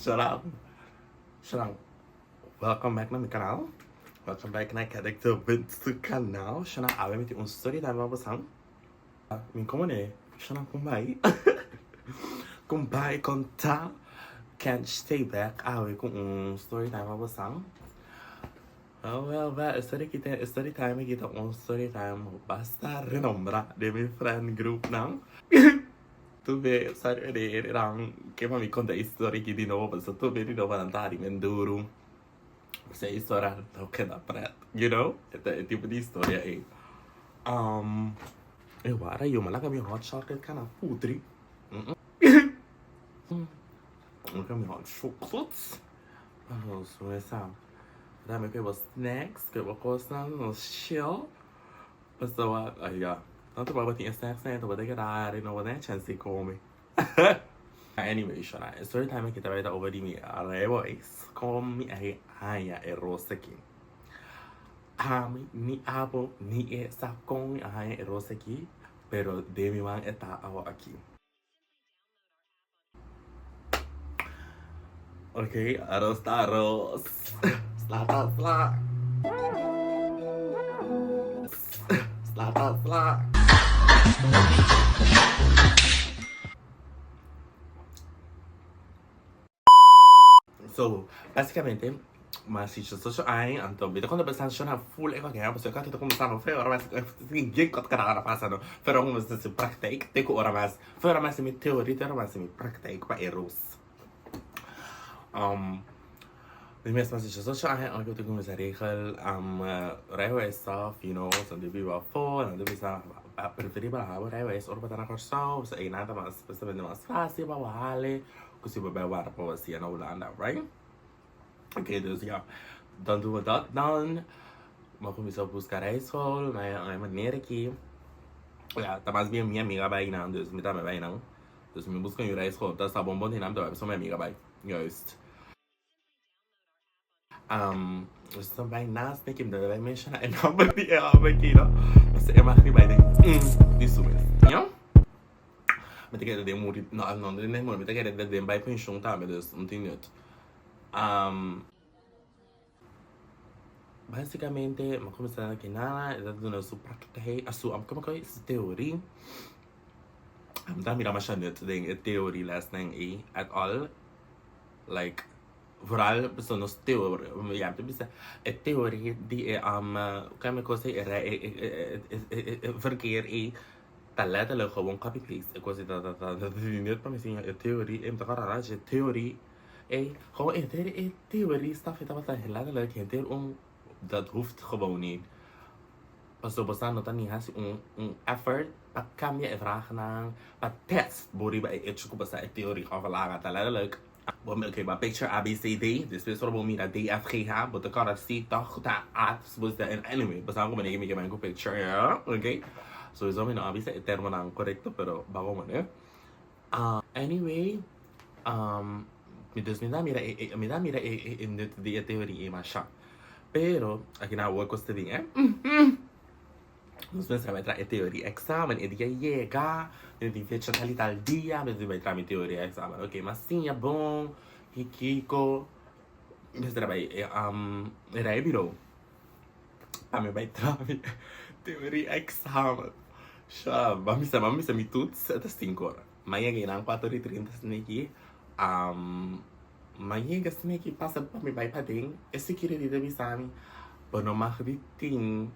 Shalom. Shalom. Welcome back na mi canal. Welcome back na Character Winstu canal. Shana awe mi tin un story time pa bosan. Mi como ne Shana con bai. Con bai con ta. Can't stay back awe cu un story time pa bosan. Well well well e story aki ta e story time aki ta un story time basta renombra den mi friend group nan. Tur be sa nan ke pa mi konta e historia aki di nobo pasobra tur be di nobo nan ta hari men duru. Pasobra e historia no keda pret, you know, e ta e tipo di historia ei. E wara yo, mi a laga mi hot chocolate kana putri. Mi laga mi hot chocolate. Nos mesa dame pe bo snacks, pe bo kosnan, nos chill. Pasobra, ya, tantu bo tin e snacks nan, bo ta keda hari, no bo tin e chance di come. Anyway, shona, e story time aki ta bai ta over di mi rijbewijs. Kon mi a haña e ros aki? Ami, ni abo, ni e sa kon mi a haña e ros aki, pero den mi man e ta awo aki. Ok, aros ta aros. Sla ta sla. Sla ta sla. So, basicamente, mas si yo socio aña, anto mi ta konta pensando shona full e kòke, pasobra e kòke ta kuminsando fe ora mas tin bien kòt kara ora pasa no, fe ora kuminsá hasi praktijk te ku ora mas, fe ora mas mi teoria te ora mas mi praktijk pa e ros. Mi mes mas si yo socio aña anto mi ta kuminsá regel rijbewijs stuff, you know, so mi biba afó, nan ta bisa preferí pa habo rijbewijs ora bo ta na Kòrsou, pasobra einan ta mas, mas fásil pa bo hale. Ku si bo bai wara pa bo na Hulanda, right? Oké, dus ja, dan doen we dat dan. Mi a kuminsá buska rijschool, na e manera aki. Ja, ta mas bien mi amiga bai nan, dus mi tambe bai nan. Dus mi buska un rijschool, ta sa bon bon di nan, mi ta bai pasobra mi amiga bai. Juist. Dus ta bai naast mi, mi ta bai menciona e nomber di e homber aki, no? Pasobra e mag di bai den un di su mes, ja? Mi ta kere den muri, no, no den muri, mi ta kere den bai pensioen tambe, dus no tin nut. Basicamente, mi a cuminsa na kinana, e ta duna su praktijk, su, como cu su teorie. Mi ta mira masha nut den e theorielesnan ey at all, like. Vooral pasobra nos teoria, ya mi ta bisa e teoria di e kende kos ei e verkeer ei ta letterlijk gewoon copy paste e kos ei ta ta ta net pa mi siña e teoria ei mi ta kòrda e teoria ei gewoon henter e teoria staf ei tabata letterlijk henter un dat hoeft gewoon niet pasobra bo sa no ta ni hasi un un effort pa kambia e vraagnan pa test bo riba e hecho ku bo sa e teoria òf laga ta letterlijk. Bo ok bo a picture A B C D despues ora bo mira D F G H bo ta kòrda si tòg ta A despues ta anyway bo sa komo mi ke bai ku picture ya ok souiso mi no a bisa e termonan korekto pero ba komo ne anyway mi dus mi ta mira e mi ta mira e nut di e teoria ei masha pero aki nan awor kos ta bin eh. Nos mester a bai traha e teoria examen, e dia yega, mi tin fecha tal i tal dia, mi tin bai traha mi teoria examen. Ok, mi a siña bon, ki kiko, mi mester a bai e rijbureau pa mi bai traha mi teoria examen. Sha, bo a misa, bo a misa mi toets ta sinku ora. Mi a yega einan kuater i trinta sneki, Mi a yega asina ki pasa pa mi bai paden, e security ta bisa mi, Bo no mag di tin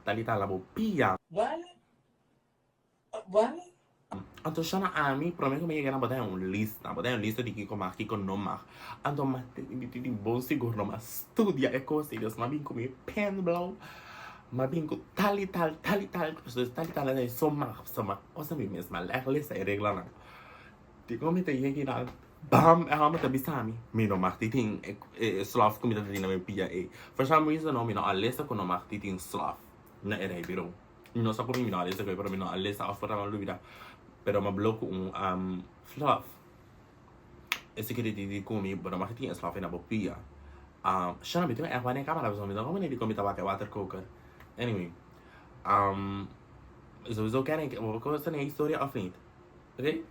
tal i tal na bo pia. What? What? Anto shona ami, prome ku mi yega na bo ta haña un lista, bo ta haña un lista di kiko mag, kiko no mag. Anto mi a tin bon sigur no, mi a studia e kos ei, dus mi a bin ku mi pen blou, mi a bin ku tal i tal, tal i tal, pasobra tal i tal esei so mag, so mi a kosa mi mes, mi a lèg lesa e reglanan. Dikon mi ta yega nan, bam, e hòmber ta bisa mi, mi no mag di tin e slof ku mi ta tin na mi pia ei. For some reason no, mi no a lesa ku no mag di tin slof na e rijbureau. Mi no sa por mi no a lesa ku ei, pero mi no a lesa òf por ta mi a lubida. Pero mi a blo ku un slof. E security di ku mi, bo no mag di tin e slof ei na bo pia. Shana, mi tin un aircon den e kamera pasobra mi no komo dikon mi ta wak e waterkoker. Anyway, sowieso ken ik, bo konosa e historia òf nit? Oké.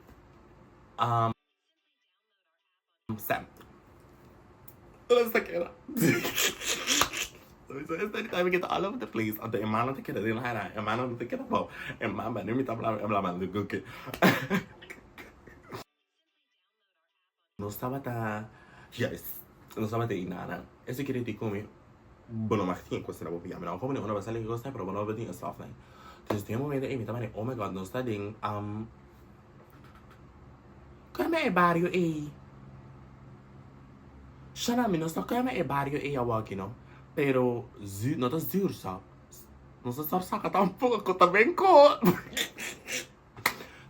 Um, Sam. Nos ta keda. Sowieso e story time kita all over the place. Anto e man no ta keda den laira. E man no ta keda bou. E man ba mi ta bla bla bla oke. Nos tabata juist nos tabata ei nana. E security ku mi bo no mag tin kos na bo pia. Mi no a komo ni unda bo a sali ku kos pero bo no tin e stof nan. Dus den e momento ei mi ta mane oh my God nos ta den Kome e bario ei? Shana mi no sa kome e bario ei awaki no. Pero zu no ta zuursap. No sa sorsaka tampoco ta ben ko.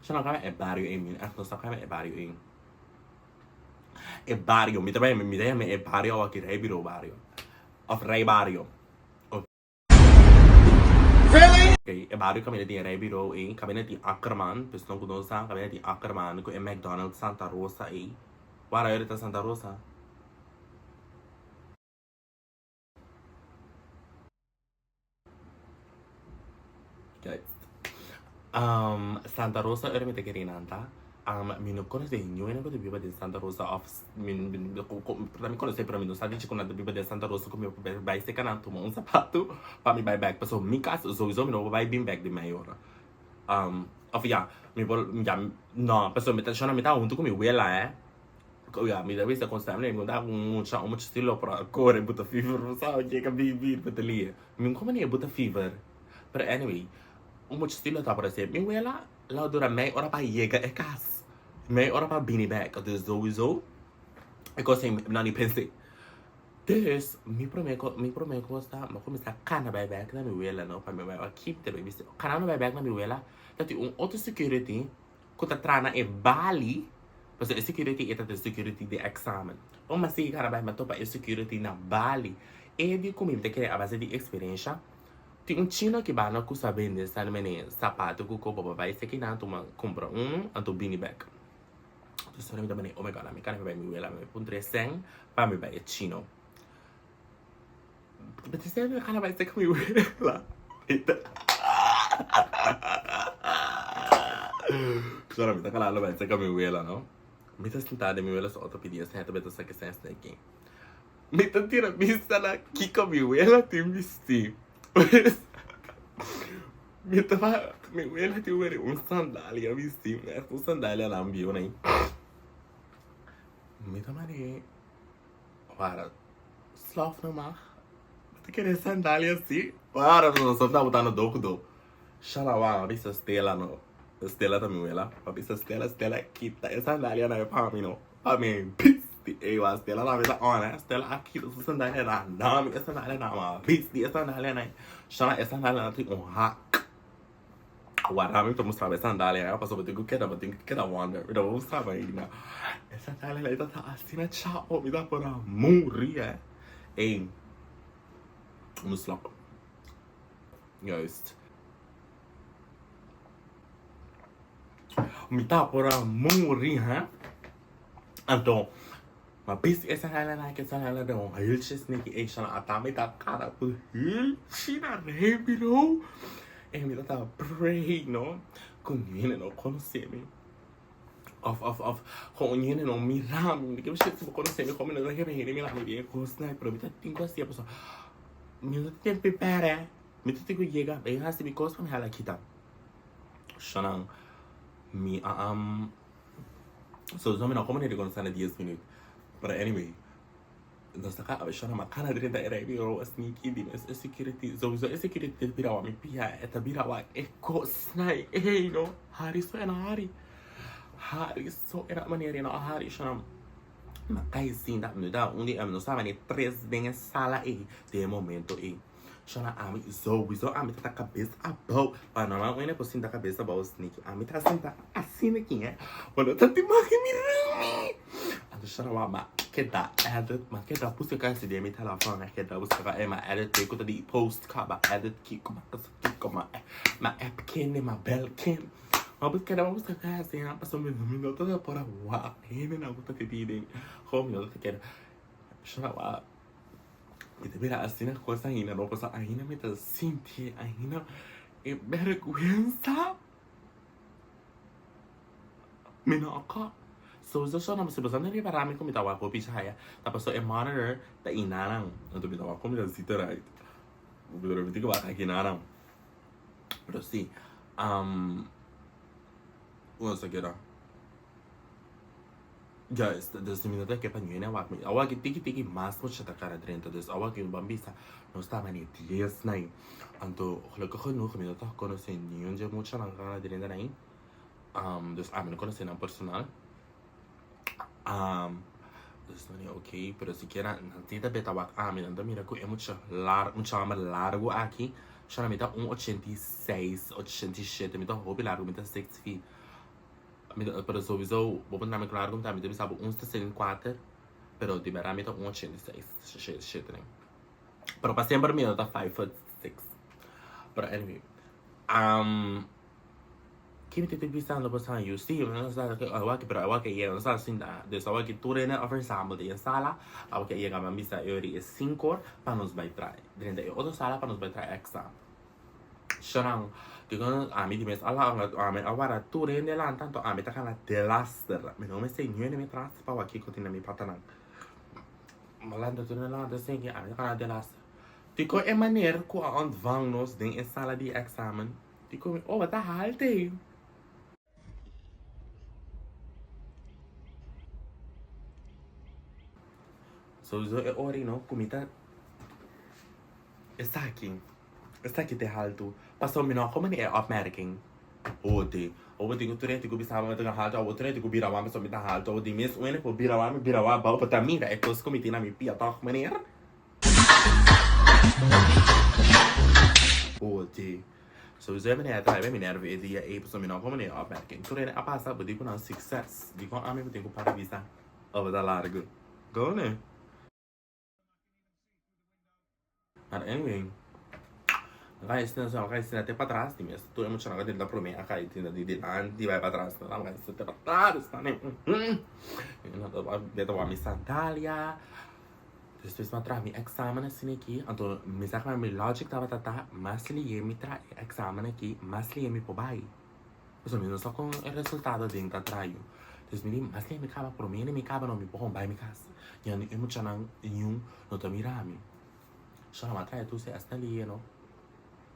Shana kome e bario ei mi echt no sa kome e bario ei. E bario mi ta bai mi ta yama e bario awaki Rijbureau bario of Rijbario. Really? E bario kaminda tin e Rijbureau ei, kaminda tin Ackerman, pesnan ku no sa, kaminda tin Ackerman ku e McDonald's Santa Rosa ei. Wara ora ta Santa Rosa? Juist. Santa Rosa ora mi ta kere nan ta. Mi no konosé niun ku ta biba den Santa Rosa òf mi mi konosé pero mi no sa dichi ku nan ta biba den Santa Rosa ku mi por bai seka nan tuma un sapatu pa mi bai bèk pasobra mi kas souiso mi no por bai bin bèk di mei ora òf ya mi por ya no pasobra mi ta shona mi ta huntu ku mi wela eh ya mi ta bisa kon Stanley mi ta mucha un mucha estilo pero a kore buta fever bo sa yega bibi bo ta lia mi komo ni e buta fever pero anyway un mucha estilo ta aparesé mi wela. Lo dura mei ora pa yega e kas, mei ora pa bini bek, dus souiso e kos ei no ni pens'é. Dus mi prome ko mi prome kos ta mi a kuminsá kana bai bek na mi wela no pa mi bai wak kip ta bai kanando bai bek na mi wela ta tin un otro security ku ta traha na e bali pasobra e security e ta den security di examen. Ora mi a sigui kana bai mi a topa e security na bali e di ku mi ta kere a base di eksperensha. Tin un chino ki banda ku sa bende sa mene sapato ku kopa pa bai esaki nan tuma kumpra unu anto bini bek. Dus ora mi ta mene oh my god ami kana bai mi wela mi puntra e sèn pa mi bai e chino. But e sèn mi kana bai seka mi wela. Ora mi ta kana bai seka mi wela no. Mi ta sinta den mi wela su auto pidi e sèn ta beta saka e sèn sneki. Mi ta tira bista na kiko mi wela tin bisti. Mi ta ba, mi wela tin weri un sandalia bisti, echt un sandalia nan bieu nai. Mi ta mane, wara, slof no mag. Mi ta kere sandalia si. Wara, no slof tabata na doku do. Shalawa, mi bisa Stella no. Stella ta mi wela. Mi bisa Stella, Stella kita e sandalia nai pa mi no. Pa mi bisti ey wa Stella la bisa on eh Stella a kita su sandalia na na mi e sandalia na ma bisti e sandalia na shana e sandalia na tin un hak wara mi ta mustra bo e sandalia eh pasobra bo tin ku keda bo tin ku keda wonder mi ta mustra bo aina e sandalia na ta asina chao mi ta por a muri eh ey un slok juist. Mi ta por a muri ha. Anto, ma bisti e sandalia na ke sandalia den un hultje sneaky e shana ata mi ta kara ku hultje na rebiro. E mi ta ta pray no ku niun no konosé mi. Of of of ku niun no mira mi. Mi ke shit si bo konosé mi komo mi no ta kere hende mira mi den e kosnan pero mi ta tin ku hasié pasobra mi no ta tin prepare. Mi ta tin ku yega bay hasi mi kos pa mi hala kita. Shanan mi a um so so mi no komo neri kono sana 10 minut but anyway nos ta ka shana ma kana drenta e rei biro sneaky di mes e security sowieso e security ta bira wa mi pia e ta bira wa e kosnan ey no hari so ena hari hari so ena manera ena hari shana ma kai sinta mi ta un di no sa mane tres den e sala ey den e momento ey. Shona ami sowieso ami ta ta kabes abou. Pa normal un hende por sinta kabes abou sniki. Ami ta sinta asina aki eh. Bo no ta tin mag mira mi. Anto shona wak ma keda edit, ma keda buska kasi den mi telefon ma keda buska pa ma edit te ku ta di post kaba edit kiko ma kasa kiko ma ma app kende ma bel ken. Ma buska ma buska kasi ha pasobra mi no ta por a wak hendenan ku ta titi den. Gewoon mi no ta keda. Shona wak. Mi ta bira asina kos ainda no pasobra ainda mi ta sinti ainda e bèrgwensa. Mi no a kò. Sowieso so no si boso no ripara mi ku mi ta wak hopi chaya ta paso e monitor ta inanan anto mi ta wak ku mi ta sita right pero mi tin ku wak akinanan pero si un nos ta keda juist dus mi no ta ke pa niun a wak mi a wak tiki tiki mas mucha ta kara drenta dus a wak ban bisa nos ta mane dies nai anto gelukkig genoeg mi no ta konosé niun dje muchanan kara drenta nai. Dus ami no konosé nan personal. Dus nan di ok, pero sikiera nan tin ta beta wak ami, nan ta mira ku e mucha lar mucha hòmber largu aki. Shana mi ta un 86, 87, mi ta hopi largu, mi ta six feet. Mi ta, pero souwiso bo puntra mi ku largu mi ta, mi ta bisa bo un 64, pero di bèrdat mi ta un 86, shete nen. Pero pa semper mi no ta five foot six. Pero anyway, Ki mi ta bisando boso yu? Si, mi no sa awa ki, pero awa ki a yega, no sa sinta. Dus awa ki tur hende a verzamel den e sala, awa ki a yega mi a bisa e ora e sinkor pa nos bai traha drenta e otro sala pa nos bai traha examen. Sharan, dikon ami di mes a langa, ami a wara tur hende lanta, anto ami ta kana delaster. Mi no mester niun hende mi tras pa wak kiko tin na mi patanan. Mi a lanta tur hende lanta esei, ami ta kana delaster. Dikon e maner ku a ontvang nos den e sala di examen? Di komi, oh, wat a halte ei. Sowieso e ora ei no, ku mi ta esaki, esaki ta e haltu. Pasobra mi no a kome ni e opmerking. Ode, abo tin ku tur hende ku bisa mi ta haltu, abo tur hende ku bira wak pasobra mi ta haltu. Abo di mes un hende por bira wak, mi bira wak abou pa ta mira e kos ku mi tin na mi pia tòg, meneer. Ode. Sowieso mi a trae mi nervio e dia ei pasobra mi no a pone opmerking. Tur hende a pasa bo di ku nan succes. Dikon ami bo tin ku para bisa abo ta largu? Go ne. But anyway, a kai esina a kai esina te patras di mes. Tur e muchanan ku a tenta prome a kai tenta di dilanti bai patras. A kai esina te patras. Mi ta wak mi sandalia. Despues mi a traha mi examen asina aki, anto mi sa ku mi logic tabata ta mas lihe mi traha e examen aki, mas lihe mi por bai. Pasobra mi no sa kon e resultado den ta trayu. Dus mi di mas lihe mi kaba prome di mi kaba no mi por kon bai mi kas. Ya e muchanan niun no ta mira mi. So mi a traha tur esei asina lihe no.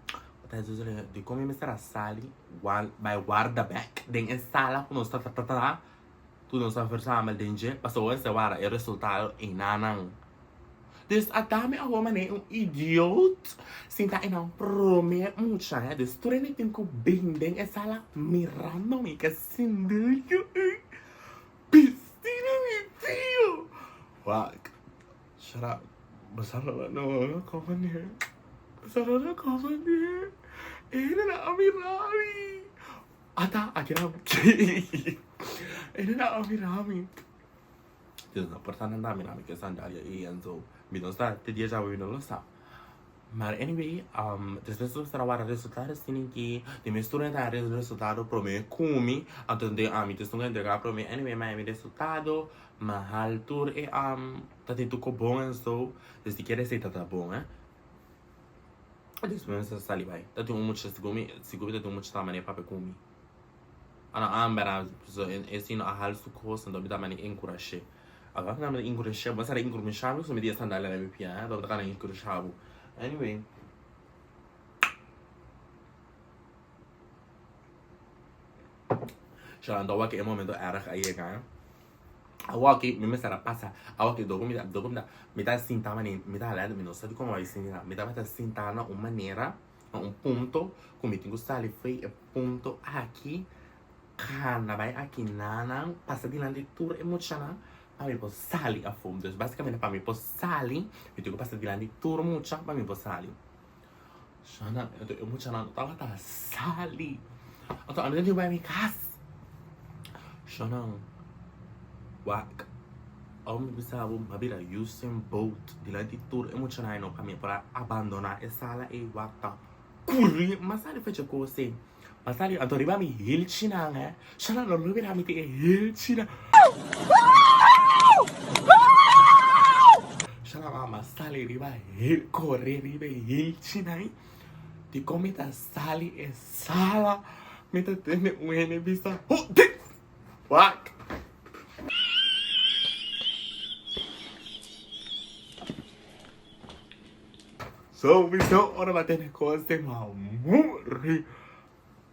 Mi a traha tur esei lihe. Dikon mi mester a sali bai warda bek den e sala ku nos ta traha. Tur nos a verzamel den dje, pasobra ora esei wara e resultado einanan. Dus a dame awor manera un idioot sinta einan prome mucha hè. Dus tur hende tin ku bin den e sala mirando mi ke sindiyo ei bisti na mi tio. Wak, shut up. Bo sa no no kon manera. Bo sa no no kon manera. E hende nan a mira mi. Ata aki na Ene na a mira mi. Dus no por sa nan ta mira mi ke sandalia ei en zo. Mi no sa te dia djawe mi no lo sa. Maar anyway, despues nos ta wara resultado sinin ki di mi student ta haya resultado prome ku mi. Anto den ami ta esun a entrega prome. Anyway, mi a haya mi resultado, mi a hal tur e ta tin tur ko bon en zo. Dus di kier esei ta ta bon eh. Despues mi a sali bai. Ta tin un mucha, segun mi, segun mi ta tin un mucha ta manera papia ku mi. Ano amber so e si no a hal su kos anto mi ta manera enkurash'é. Awor mi ta manera enkurash'é, bo a sali enkurashá mi pasobra mi tin e sandalia na mi pia, anto mi ta kana enkurashá bo. Anyway. Sha anto awor ke e momento erg a yega. Awor aki mi mester a pasa, awor aki dor ku mi ta, dor ku mi ta, mi ta sinta mane, mi ta hala mi no sa di komo bai sinti mi tabata sinta na un manera, na un punto ku mi tin ku sali fo'i e punto aki, kana bai aki nanan, pasa dilanti tur e muchanan pa mi por sali afó. Dus basikamente pa mi por sali, mi tin ku pasa dilanti tur mucha pa mi por sali. Shana, anto e muchanan no tabata sali. Anto ami ta tin bai mi kas. Shana, wak, ora mi bisa bo, mi a bira Usain Bolt dilanti tur e muchanan ei no pa mi por a abandoná e sala ei wak ta kuri. Mi a sali fecha kos ei. Mi a sali, anto riba mi hilchinan eh. Shana, no lubida mi tin e hilchinan. Shana, mama sali riba hil, kore riba e hilchinan ei. Dikon mi ta sali e sala, mi ta tende un hende bisa, Ho, di! Wak! Sowieso ora bo a tene kos den bo a muri.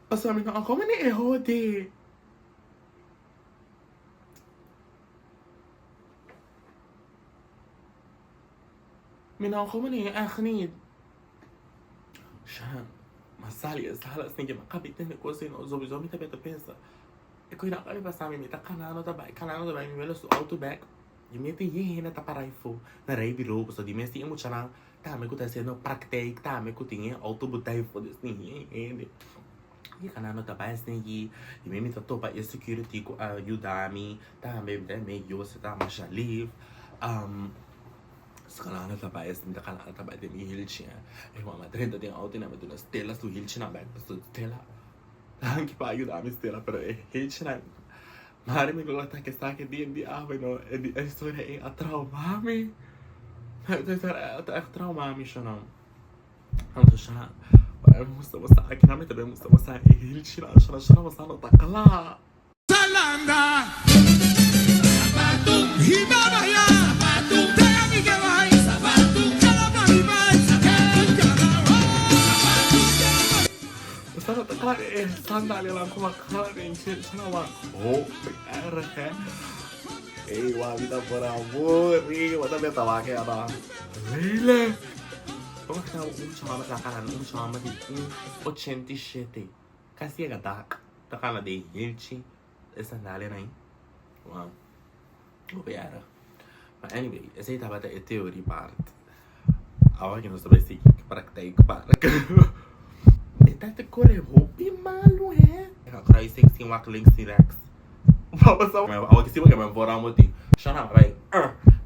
Pasobra mi no a kome ni e hodi. Mi no a kome ni echt niet. Sha, m'a sali e sala asina ke m'a kabi tene kos ei no. Sowieso mi ta beta pensa, e koe no a kabi pasa mi, mi ta kanando ta bai, kanando ta bai, mi wela su auto bek. Di mes tin yen hende ta para afó na rei biró pasobra di mes tin e muchanan tambe ku ta hasiendo praktijk tambe ku tin e outo botá afó des tin yen hende. I kanando ta bai asina aki di mes mi ta topa e security ku a yuda mi tambe mi ta me Jose ta masha lif so kanando ta bai asina mi ta kanando ta bai den mi hilchi e mama drenta den outo i nan mi duna Stella su hilchinan bek pasobra Stella danki pa a yuda mi Stella pero e hilchinan Mari mi lo ta ke sa ke dia di awe no e di e historia ei a trauma mi. E historia ei ta echt trauma mi shonan. Anto sha ora mi musta bosa aki nan mi ta bin musta bosa e hilchi nan shona shona bosa no ta kla. Salanda Sapatu Hiba baya Sapatu Tega mi ke bai Sapatu Kala pa mi bai Sapatu Kala Sapatu Bosa no ta kla e sandalia nan kuma kla den dje shona wak hopi erg he. Ey wak mi ta por a muri bo ta meta wak e ana lele. Bo ta un chama ta kana un chama di un 87 kasi yega dak ta kana den hilchi e sandalia nan wow hopi erg. But anyway esey tabata e theory part. Awor ke nos ta bai sigui ku praktijk part. E ta te kore hopi malu he. E kruising sin wak links sin rechts. Awor ke si bo ke men vooraan bo tin shana bai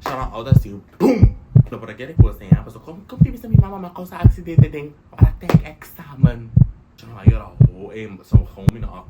shana auto a sigui boom. No por a kere kos den ya pasobra kon kon tin bisa mi mama mi a kousa aksidente den praktijk examen. Shana a yora ho e so gewoon mi no a.